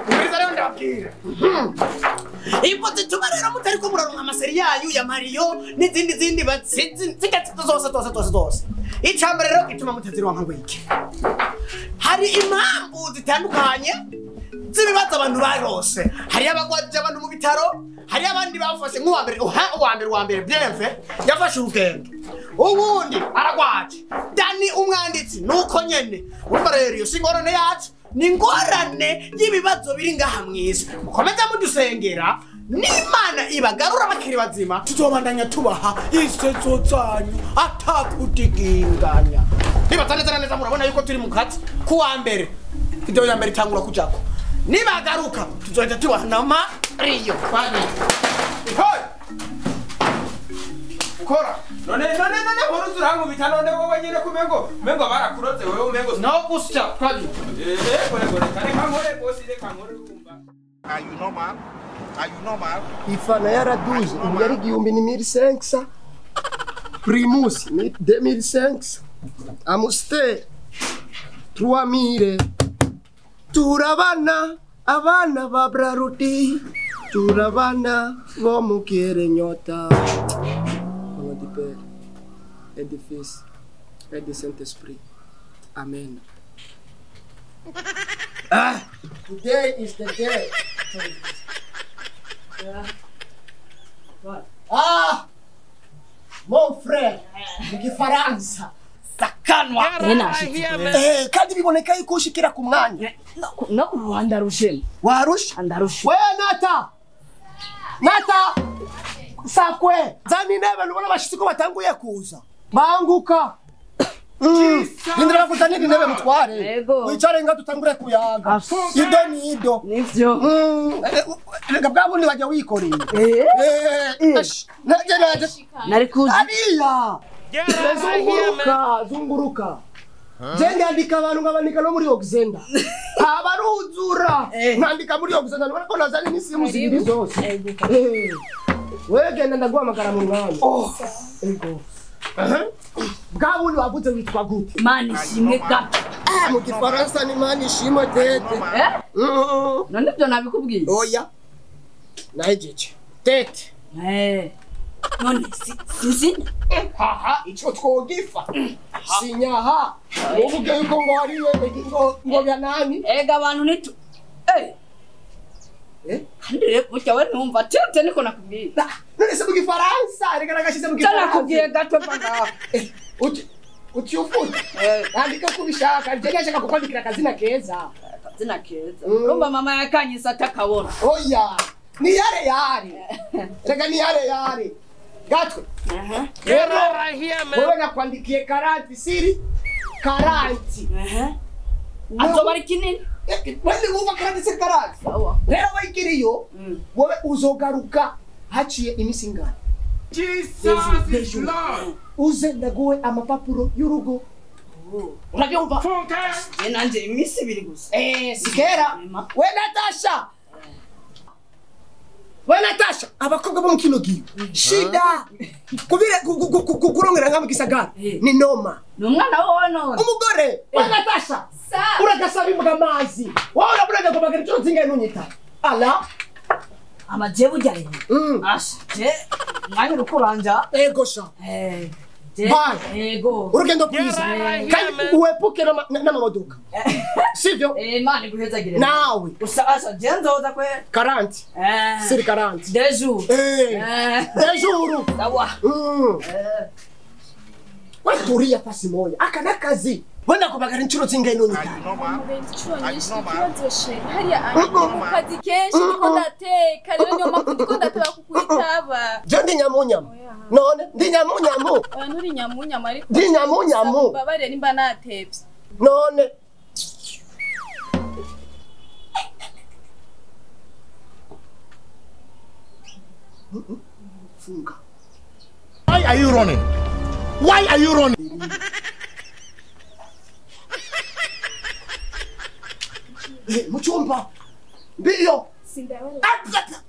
Umviriza rero ndababwira. Imvo zituma rero mutariko muraronka amaseri yayu ya Mario n'izindi zindi zose zose zose zose. Icambere rero gituma mutazironka ngo iki. Hari impamvu zitandukanye z'ibibazo abantu barose. Hari abagwaje abantu mu bitaro, hari abandi bafashe nk'uwa mbere, uwa mbere Bienve yafashe urugendo. Ubundi aragwaje. Dani umwanditsi nuko nyene. Urumva rero iyo si ingorane yacu, ni ingorane y'ibibazo biri ngaha mw'isi. Mukomeze mudusengera n'Imana ibagarura bakiri bazima, tuzobandanya tubaha isezo zanyu atakudiginganya. Niba neza neza murabona yuko turi mu kazi kuwa mbere. Video ya mbere itangura kujako. Nibagaruka tuzohita tubaha na Mario. Hey! Kora. None none urankubita none wowe nyene kumengo mengo barakuroze wewe umengo no gusya twabi. Kore reka nkore bosi reka nkore urumva. Are you normal? Are you normal? Ifana yaraduze ubu yari 1500 Primus 2500 Amstel 3000. Turabana abana ba Brarudi, turabana bo mukere nyota. Au nom du Père et du Fils et du Saint-Esprit. Amen. Ah, today is the day. Ah, mon frère, mu Gifaransa. Sakanwa. Kandi biboneka yuko ushikira ku mwanya. No, wandarushe. Warusha? Andarushe. We Nata. Nata. Sakwe. Zani nebe nubona bashitsi ko batanguye kuza. Banguka. Ndindira bakuzanira intebe mutware. Wicare nga dutangure kuyaga. Ido ni ido. Nivyo. Rega bwa bundi wajya wikoreye. Naje. Nari kuzi. Ariya. Zunguruka, zunguruka. Je ndandika abantu nkabandika no muri Oxenda. Abaruzura. Nandika muri Oxenda nubona ko nazanye n'isimu zibiri zose. Wewe genda ndaguhamagara mu mwanya. Ego. Bwa bundi wavuze witwa gute? Mani ishimwe gato. Mu Gifaransa ni mani ishimwe tete. None ibyo nabikubwiye? Oya. Nahejeje. Tete. None si haha ico twogifa. Sinyaha. Uvuge yuko ngo hari ngo bya nani? Ega abantu nitu. Kandi rero burya we ntumva tete niko nakubwiye. None se mu Gifaransa reka nagashize mu Gifaransa. Nakubwiye gato panga. Uti ufuta. Andika kubishaka, je nashaka kukwandikira akazina keza. Akazina keza. Urumva mama yakanyisa atakabona. Oya. Ni yare yare. Reka ni yare yare. Gatwe. Rero wewe nakwandikiye karanti siri karanti. Azoba ari kinini. Wewe uva karanti siri karanti. Rero wayikiriyo wewe uzogaruka haciye imisi ingana. Jesus is Lord. Uze ndaguwe amapapuro y'urugo. Urabyumva? Je nanje imisi ibiri gusa. Sikera. We Natasha. We Natasha, abakobwa bo mu kino gihe. Shida. Kubire kurongera nka mu gisagara. Ni noma. Ni umwana wowe none. Umugore, we Natasha. Uragasaba imbwa amazi. Wowe uraburaga kubagara icyo nzinga nunyita. Ala. Amaje burya rero. Asha, je mwanya urukuranja. Ego sha. Bye. Ego. Urugendo kwiza. Kandi uepuke n'amamodoka. Sivyo? Imana iguhezagire. Nawe. Gusa asha je nzoza kwe. Karanti. Siri karanti. Dejour. Dejour. Sawa. Wewe fasi moya. Aka nakazi. Wenda kubagara inshuro zingahe none Are you normal? Are you normal? Ikibazo she hariya mu kazi kenshi ndiko ndateka rero niyo mpamvu ndiko ndateba kukwitaba. Je ndi nyamunyamu. None ndi nyamunyamu. Oya nturi nyamunyamu ariko ndi nyamunyamu. Babarire nimba natevye. None funga. Why are you running? Why are you running? Muchumba. Ndiyo.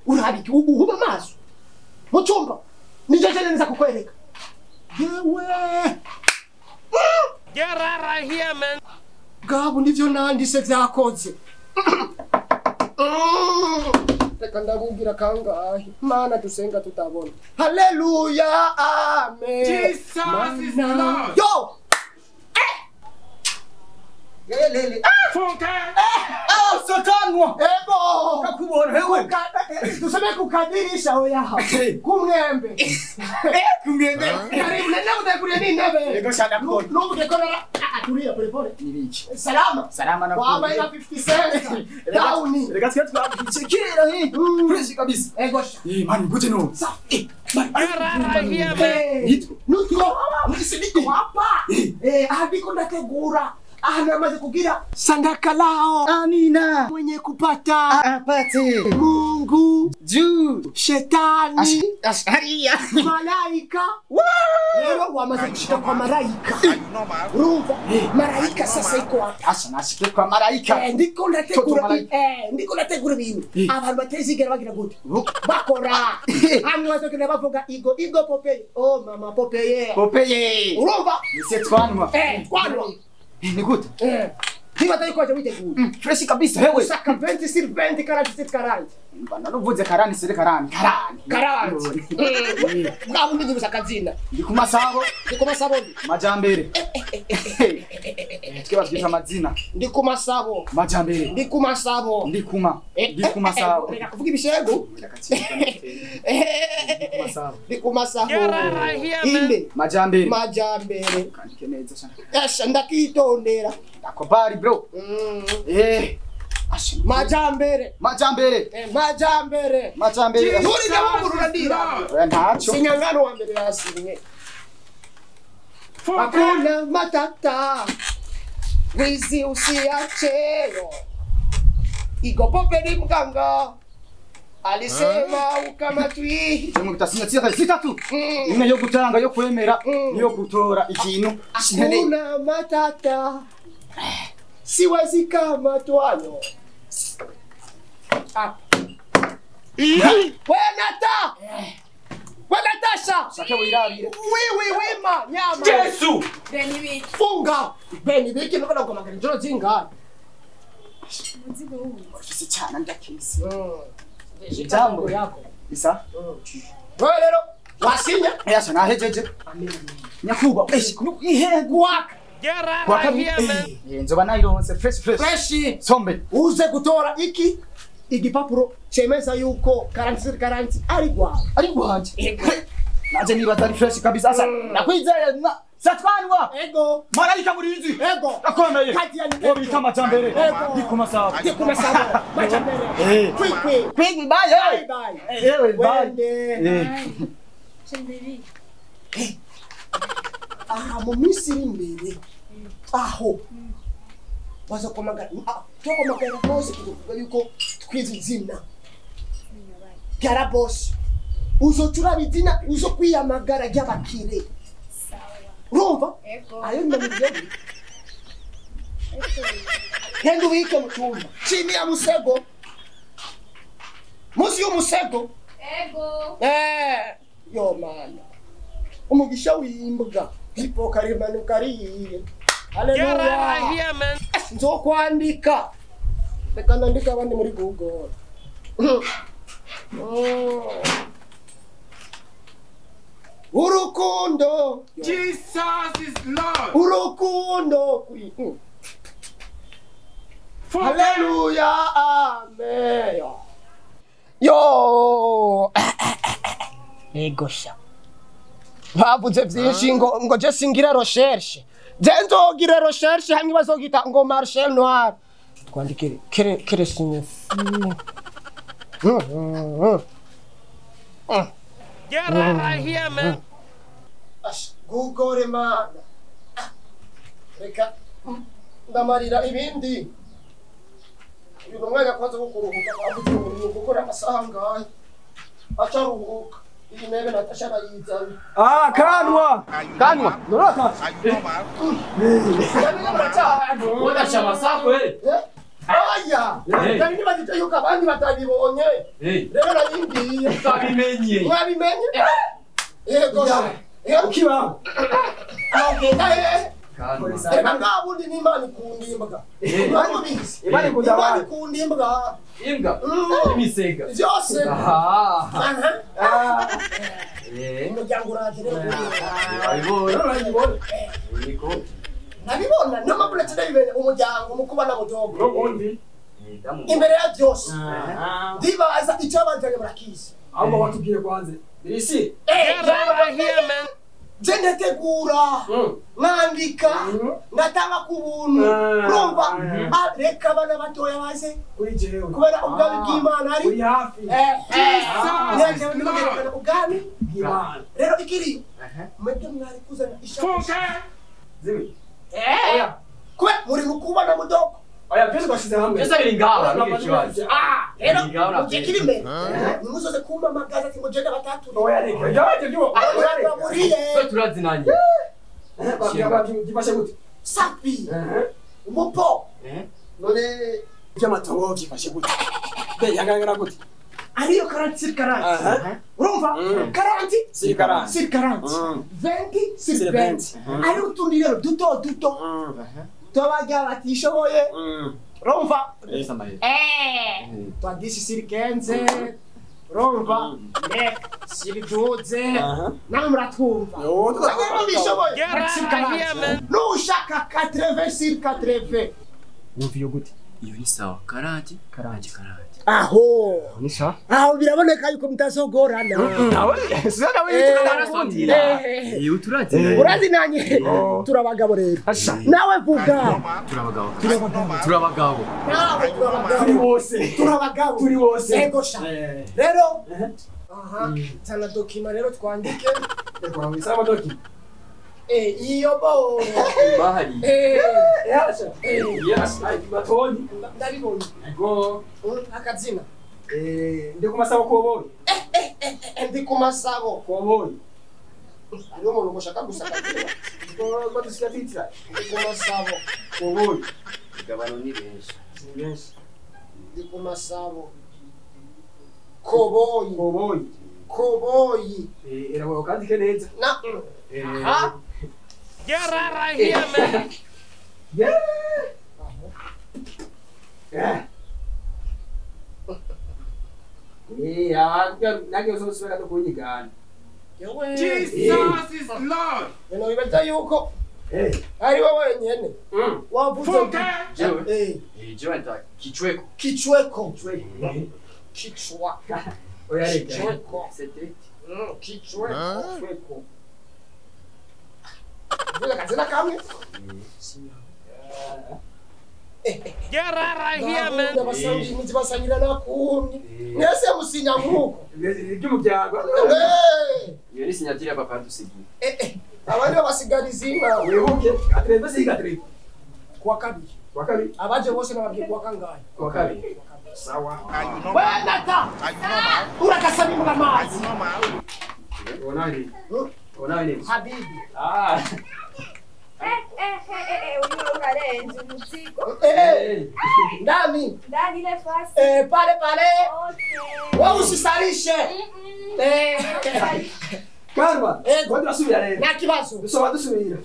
Urabiki uhuma amaso. Muchumba. Nijeje nza kukwereka. Yewe. Get out of here, man. Gabo nivyo nandise vyakoze. Reka ndakubwira kangahe mana dusenga tutabona. Haleluya, amen. Jesus is Lord. Yo! Lele. Funke. Ah, sotanwa. Ego. Kakubona hewe. Tuseme kukadirisha oya. Kumwembe. Kumwembe. Karibu nenda utakulia nini nebe? Ego shada kubona. Nubu tekona atulia pole pole. Nibiki. Salama. Salama na kwa ila 50 cents. Down. Reka twe twabichekera he. Fresh kabisa. Ego. Eh man gute no. Safi. Man. Nutro. Msindiko hapa. Eh ahadiko ndategura. Anamaze kugira sandaka lao. Amina. Mwenye kupata apate. Mungu juu shetani asharia malaika. Leo wamaze kushika kwa malaika. Urumva malaika sasa iko hapa. Asha nashike kwa malaika. Ndiko ndategura ndiko ndategura ibintu. Abantu batezigera bagira gute? Bakora. Hamwe bazogenda bavuga igo igo Popeye. Oh mama Popeye. Popeye. Urumva? Nise twanwa. Twanwa. Ni gute? Niba atari kwaje witegura. Fresh kabisa hewe. Saka 20 sur 20 47 40. Bana nuvuze karani sere karani. Karani. Karani. Bwa bundi gusa kazina. Ndi kumasabo. Ndi kumasabo. Majambere. Twe bavyita amazina. Ndi kumasabo. Majambere. Ndi kumasabo. Ndi kuma. Ndi kumasabo. Reka kuvuga ibishego. Ndi kumasabo. Ndi kumasabo. Inde. Majambere. Majambere. Kandike neza sana. Asha ndakitondera. Ndakobari bro. Asha. Majambere. Majambere. Majambere. Majambere. Nuri ndamurura ndira. Ntacho. Sinyangano wa mbere yasinye. Hakuna matata. Wizi usiacheyo. Igo Pope ni mganga. Alisema ukamatwi. Cyo mutasinya zitatu. Imwe yo gutanga yo kwemera niyo gutora ikintu. Hakuna matata. Siwezi kamatwayo. Hapa. We Nata! We Natasha! Shaka wirabire. Wewe wema nyama. Yesu! Beni biki. Funga. Beni biki nuko nakomagara injoro zingana. Muzigo huu. Ufise cyane ndakisi. Jambo yako. Isa? Wewe rero wasinya? Yasha nahejeje. Nyakuba ihe Guaka. Kwa kabiri. Nzoba nayironse fresh fresh. Fresh. Sombe. Uze gutora iki igipapuro chemeza yuko 47 ari gwawe. Ari gwanje. Naje nibaza ari fresh kabisa. Asa nakwizeye na satwanwa. Ego. Malaika murinzi. Ego. Akomeye. Kati Wo bita majambere. Ego. Ndi kumasabo. Ndi kumasabo. Majambere. Kwikwi. Kwikwi bye. Bye bye. Ewe bye. Wende. Chenderi. Aha mu minsi iri imbere. Aho. Baza kwamagara. Twakwamagara bose kuvuga yuko twize izina. Byara boss. Uzotura bizina uzo kwiyamagara ry'abakire. Sawa. Urumva? Ego. Ayo ndamubwira. Genda ubike mu cyumba. Chini ya musego. Munsi y'umusego. Ego. Yo mana. Umugisha w'imbwa. Hipo karimanuka riye. Haleluya. Nzokwandika. Reka nandika abandi muri Google. Urukundo. Jesus is Lord. Urukundo. Haleluya. Amen. Yo. Ego sha. Bavuze byinshi ngo je singira recherche. Je nzogira recherche hamwe bazogita ngo marché noir. Twandikire kere kere signifie. Get out of here, man. Google mana. Reka ndamarira ibindi. Uyu mwanya kwanza wo kuruhuka avuze ngo gukora amasaha ngahe. Acaruhuka. Iyi ntebe Natasha arayizanye. Ah, kanwa. Kanwa. Norota. Wadasha masako eh. Aya. Kandi nibajije yuko abandi batabibonye. Rero nayingiye. Twabimenye. Mwabimenye? Yego. Ukiba. Agenda he. Reka bwa bundi n'Imana ikunda imbwa. Imana ubizi. Imana ikunda Imana abantu. ikunda imbwa. Imbwa. Imisega. Byose. Aha. Aha. Eh. Umuryango uraje rero. Abibonye. Urabibona? Niko. Nabibona niyo mpamvu ndabibenya umuryango mukuba na mudogo. N'ubundi. Imbere ya byose. Ndibaza icyo abajanye barakizi. Ahubwo watubwiye kwanze. Birisi. Je ndategura nandika ndatanga ku buntu urumva reka abana batoya baze Kuri jewe. kubera ubwami bw'Imana ari Uri hafi. ntiyaje ubwami Bw'Imana. rero ikiriyo mwebwe mwari kuzana ishakoshi Zibi. Oya. Kubera muri mukuba na mudogo Oya byose twashize hamwe. Byose biri ngaha, ntugire ikibazo. Rero Biri ngaha, mugihe kiri imbere nimuzoze kumpamagaza ati ngo jenda batature. Oya reka. Yaje byo. Oya reka. Muriye. Twe turazinanye. Gifashe gute? Safi. Umupo. None by'amatongo gifashe gute? Be yangaragara gute? Ariyo 40 sur 40. Urumva? 40 Sur 40. Sur 40. 20 sur 20. Ari utundi rero duto duto. Tubaga batishoboye. Urumva? Twa 10 sur 15. Urumva? Ne sur 12. Namwe muratwumva. Namwe mubishoboye. Sur 40. Nushaka 80 sur 80. Wumva iyo gute? Iyo ni sawa. 40 40 40. Aho. Ni sawa. Aho biraboneka yuko mutazogorana. Sasa wewe Iyo turazinanye. Urazinanye. Turabagabo rero. Nawe vuga. Turabagabo. Turabagabo. Nawe turabagabo. Turi bose. Turabagabo. Turi bose. Ego sha. Rero. Aha. Tana dokima rero twandike. Sawa doki. Iyo bo. Bahari. Yasha. Yes, ai batoni. Ndabibonye. Go. Akazina. Ndi kumasabo koboyi. Ndi kumasabo. Koboyi. Hariho umuntu ngo gusa akazina. Ko dusiga twitira. Ndi kumasabo. Koboyi. Gabano ni benshi. Ni benshi. Ndi kumasabo. Koboyi. Koboyi. Koboyi. Irabo kandike neza. Na. Aha. Get out of here, man. Yeah. Yeah. Yeah, nage uzosubira no kunyigana. Jesus is Lord. Bino bibeta yuko ari wowe wenyene. Wavuze. Jewe. Jewe nta kichweko. Kichweko. Kichwa. Oya reka. Kichweko. C'était. Kichweko. Kichweko. Vuga kazina kamwe. Get out of here, man. Abasangi basangira nakumye. Mwese musinya nkuko. By'umuryango. Iyo ni signature ya papa dusigiye. Abandi babasigariza inka. Wibuke, atreve siga atreve. Kuwa kabiri. Kuwa kabiri. Abaje bose nababwiye kuwa kangahe? Kuwa kabiri. Sawa. We nata. Urakasaba imbwa amazi. Unaje? Unaje? Habibi. Ah. Ukarenze umuzigo. Ndani. Ndani ile fasi. Pale pale. Okay. Wewe usisalishe. Karma. Ngo turasubira rero. Nta kibazo. Dusoba dusubira.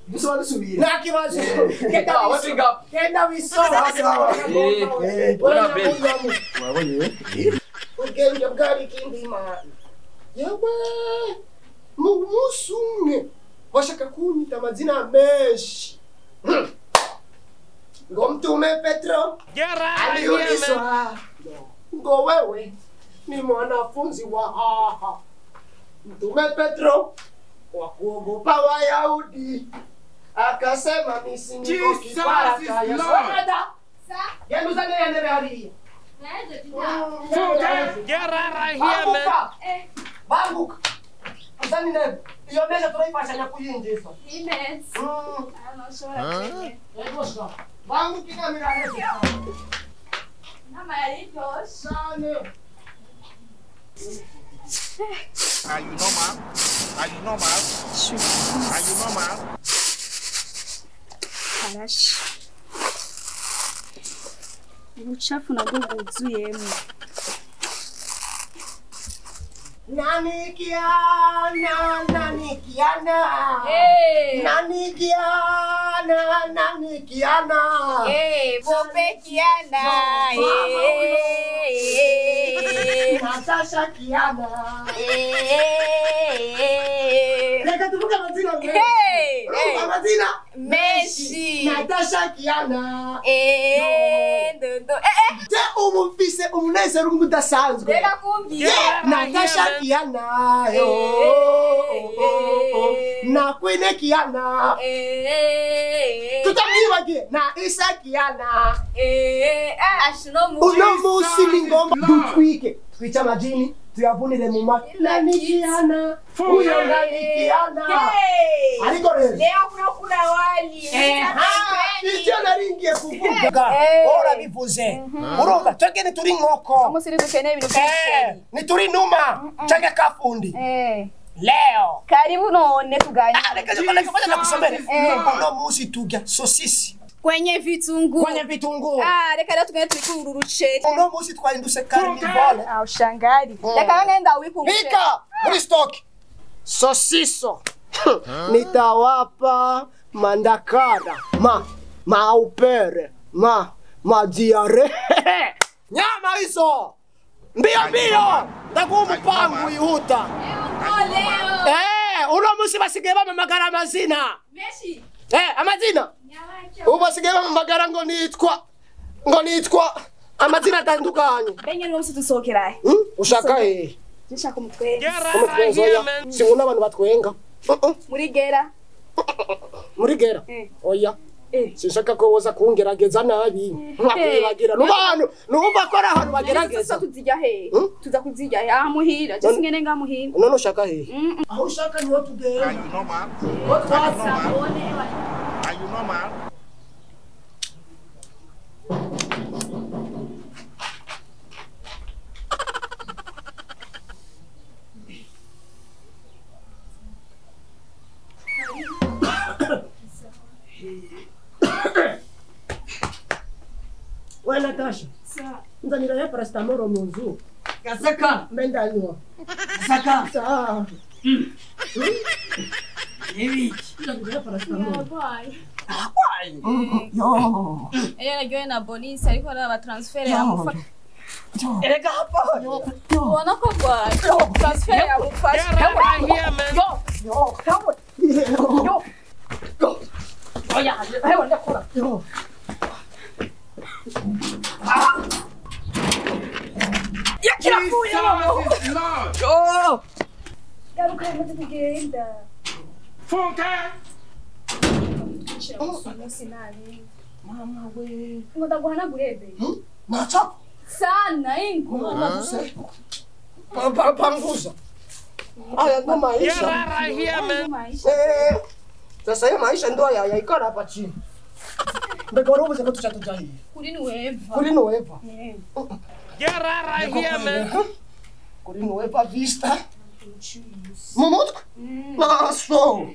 Dusoba dusubira. Nta kibazo. Kenda What's up? Kenda wisoma. Sawa sawa. Wabonye? Ubwenge bwari ikindi mana. Yewe. Mu munsi umwe washaka kunyita amazina menshi. Ngo mtume Petro aliulizwa, ngo wewe ni mwanafunzi wa aha. Mtume Petro kwa kuogopa Wayahudi akasema mimi si niko kipara cha Yesu. Genda uzane ya ndebe hariya. Banguka. Banguka. Uzane intebe. Iyo meza turayifashanya kuyinjiza. Imeza. Yego sha. Banguka inama iraheze. Inama yari iryoshe. Cyane. Are you normal? Are you normal? Are you normal? Arashe. Ubucafu nabwo bwuzuyemo. Nani Kiana, nani Kiana. Hey. Nani Kiana, nani Kiana. Hey, Pope Kiana. Hey. Natasha Kiana. Hey. Reka tuvuge amazina. Hey. Hey. Amazina. Messi. Natasha Kiana. Dodo. Je ubu mfise umunezero udasanzwe. Reka kumbwira. Natasha Kiana. Na Queen Kiana. Tutamwibagiye na Isa Kiana. Uno munsi ni ngomba dutwike. Twice amajini tuyavunire mu matwi. Nani Kiana. Uyo nani Kiana. Ariko rero. Leo kuna kula wali. Icyo naringiye kuvuga. Ora bivuze. Urumva twebwe ntituri inkoko. Umunsi dukeneye ibintu byinshi. Ntituri inuma canke kafundi. Leo. Karibu none tuganire. Reka reka nakusomere. Uno munsi turya sosisi. Kwenye vitunguu. Kwenye vitunguu. Ah, reka rero tugende tubikure uruceri. Uno munsi twahindutse carnivore. Ah, ushangari. Reka ngenda wika umuceri. Pika muri stock. Sosiso. Nitawapa mandakara maupere madiare. Nyama hizo. Mbio mbio. Ndaguha umupangu wihuta. Uno munsi basigaye bamamagara amazina. Meshi. Amazina. Ubu basigaye bamamagara ngo nitwa amazina atandukanye. Benye n'umunsi dusohokera he? Ushaka he? Nshaka umutwenzi. Umutwenzi oya. Sinkunda abantu batwenga. Muri gera. Muri gera? Oya. Sinshaka ko woza kungerageza nabi. Nkakwibagira. Nubantu, numva ko ari ahantu bagerageza. Tuzijya he? Tuza kuzijya he? Ah muhira. Je singene nga muhira. None ushaka he? Aho ushaka niho tugenda. Are you normal? Are you normal? We Natasha. Nzanira ya paracetamol mu nzu. Gasaka. Mendanywa. Gasaka. Sawa. Ibiki. Nzanira ya paracetamol. Yarwaye. Arwaye. Yo. Yaragiwe na bonus ariko araba transfer yamufasha. Erega hapa. Ubona ko arwaye. Transfer yamufasha. Yo. Yo. Yo. Yo. Oya, hewe ndakora. Yo. Yakirafuye noneho. Yo. Garuka yamaze kugenda. Funke. Umunsi nabi. Mama we. Ngo ndaguhanagure be. Nacha. Sana ingo. Mama duse. Panguza. Aya ndo maisha. Sasa hiyo maisha ndo yaikara hapa chini. Mbega wari ubuze ko tuca tuja hiye. Kuri Nueva. Kuri Nueva. Get out of here, man. Kuri Nueva Vista. Mu mutwe? Maso.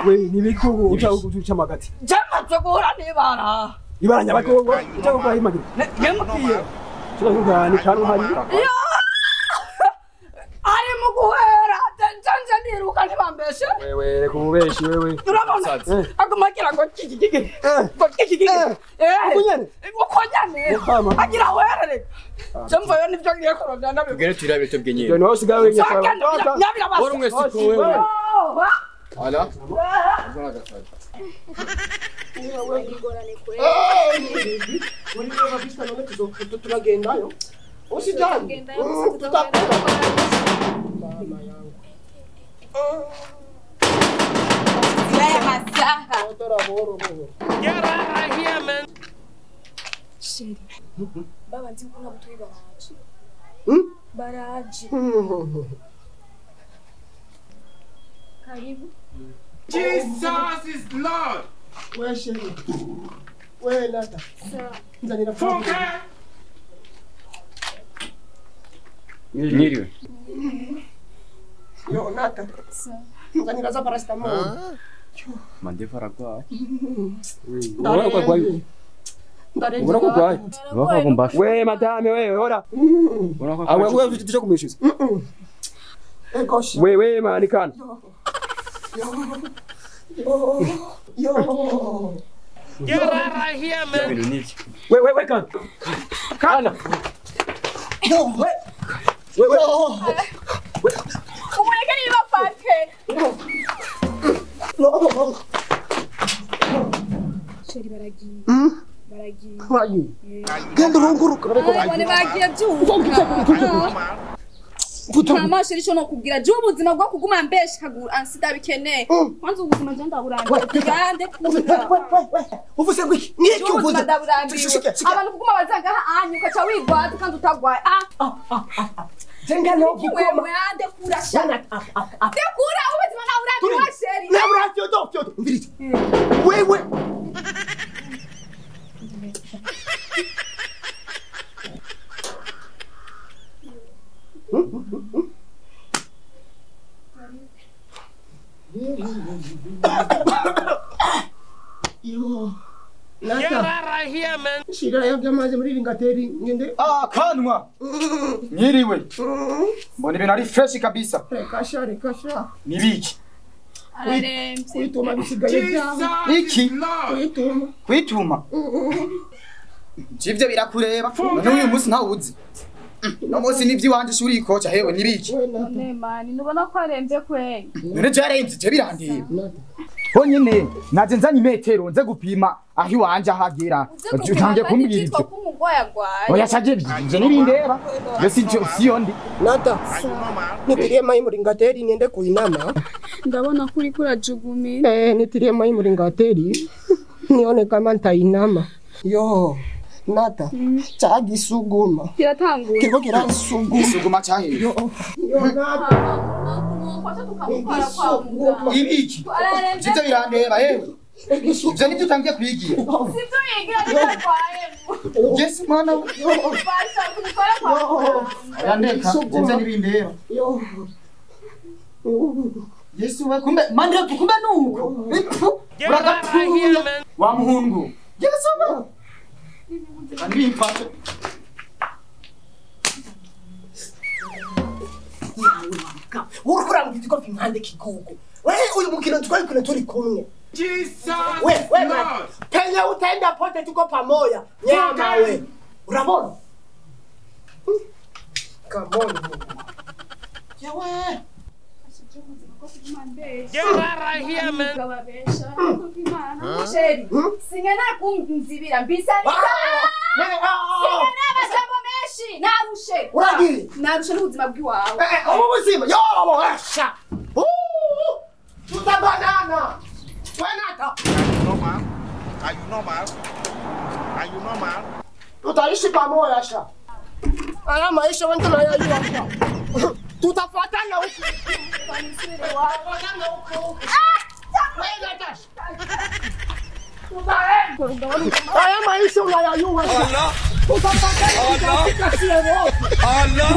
We nibiko uca uca magati. Jama guhura n'ibara. Ibara nyabakongo uca gukora imagira. Ngemukiye. Uca gukora ni kanu hari. Ari mu guhera nje ndiruka ntibambeshe. Wewe reka ububeshi wewe. Urabona agumagira ngo kiki. Ngo kiki. Uko nyene. Uko nyene. Agira werere. Je mvayo nivyo ngiye kurondera ndabi. Tugere turabe twebwe nyene. Yo nawe usigaye wenyine. Nyabira basi. Wari umwe siko wewe. Ala. Kuri Nueva Vista none turagendayo. Usijali. Tutakula. Mama yangu. Haya masaha. Tora boro boro. Get out of here, man. Sheri. Baba nzi ko nabutuye baraje. Baraje. Karibu. Jesus is Lord. We Sheri. We Nata. Sawa. Nzanira Funke. Nyiriwe. Yo Nata. Sawa. Nzanira za paracetamol. Mandevu aragwaye. Uragwaye. Ubona ko urwaye. We madame wewe hora. Awe wewe tuje kumwishyuza. Wewe manikana. Yo yo. Get out of here, man. Wait, wait, wait, kana. Kana. Yo, wait. Wait, wait. Umureke niba afate. No. Sheri baragiye. Baragiye. Baragiye. Genda urunguruka bariko bagiye. Bagiye byuka. Mama sheri cyo nokubwira je ubuzima bwo kuguma mbeshagura ansida bikeneye. Kwanza ubuzima je ndaburambiwe. Gande kuza. Uvuze ngo iki? Niki uvuze? Abantu kuguma bazangaha anyu ukaca wigwaza kandi utagwaye. Ah. Jenga no gukoma. Wewe ande kura shana. Ndekura ubuzima naburambiwe sheri. Naburambiwe do do. Umviriza. Wewe Yo, Nata. Shira y'amazi muri ringateri ngende. Ah, kanwa. Nyiriwe. Mbona ibintu ari fresh kabisa. Reka sha, reka sha. Nibiki? Araremvye. Kwituma bisigaye byaho. Iki? Kwituma. Kwituma. Jivyo birakureba. None uyu munsi ntawe uzi. No munsi nivyi wanje shuri ikoca hewe nibiki? None mani nubona ko aremvye kweli. None je aremvye je birandeba. Honyine naje nzanye imetero nze gupima aho iwanje ahagera. Utangiye kumbwira ivyo. Oya shaje ivyo nibindeba. Yo si siyo ndi. Nata. Nitiriye mai muri ngateri ngende kuinama. Ndabona kuri kurajugumira. Eh, nitiriye mai muri ngateri. Nione kama ntainama. Yo. Nata, chagisuguma. Kiratangura. Kiriko kirasuguma. Gisuguma cyahe? Yo, yo Nata. Ibiki? Ivyo birandeba yewe. Ivyo nivyo utangiye kwigira. Sivyo yigira ndarwaye. Yesu mwana. Basha kumukora kwa. Yandeka, ivyo nibindeba. Yo. Yesu we kumbe mandre kumbe nuko. Uragapfuye wa muhungu. Yesu we. Andimfate. Urukura mu gitiko vimpande kigugu. We uyu mukino twari kuna turi kumwe. Jesus. We we penya utaenda pote tuko pamoja. Nyama we. Urabona? Come on. Yawe. Get out of here, man. Sheri, singena kumzibira mbisa. Singena amajambo menshi narushe. Uragiye. Narushe n'ubuzima bw'iwawe. Ubu buzima yo asha. Tutabanana. Wenata. Normal. Are you normal? Are you normal? Tutaishi pamoja asha. Aya maisha watu na yajua. Tutafuatana huko. Tutafuatana huko. Aya maisha unayajua. Tutapatana katika sisi wote. Allah.